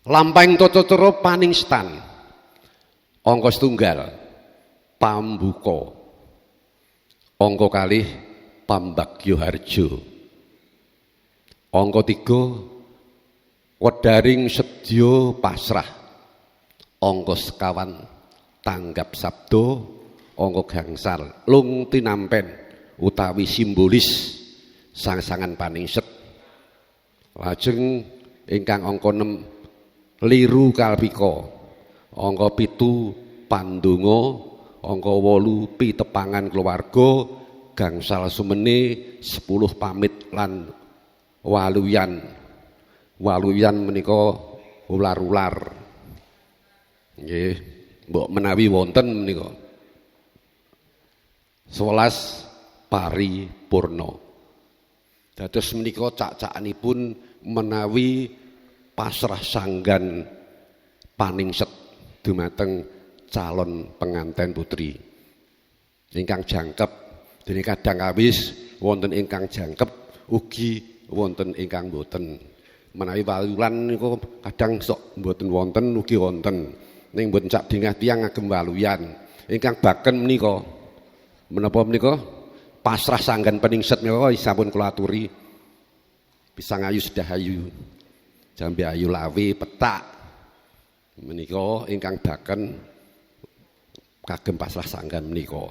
Lampahing tata cara paningsetan. Angka setunggal pambuka. Angka kalih pambagya harja. Angka 3 wedaring sedya pasrah. Angka sekawan tanggap sabda, angka gangsal lung tinampen utawi simbolis sang-sangan paningset. Lajeng ingkang angka 6 liru kalpika, angka 7 pandonga, angka 8 pitepangan keluarga, gangsal sumene 10 pamit lan waluyan. Waluyan menika ular-ular. Nggih, mbok menawi wonten menika. 11 paripurna. Dados menika cak-cakanipun menawi pasrah sanggan paningset dumateng calon pengantin putri. Ingkang jangkep dene kadang kawis wonten ingkang jangkep ugi wonten ingkang boten. Menawi waluyan niku kadang sok mboten wonten ugi wonten. Ning mboten sak dingah tiyang ngagem waluyan. Ingkang baken menika menapa menika pasrah sanggan paningset menika sampun kula aturi. Pisang ayu sedah ayu. Jambe ayu lawe petak. Menika ingkang baken kagem pasrah sanggan menika.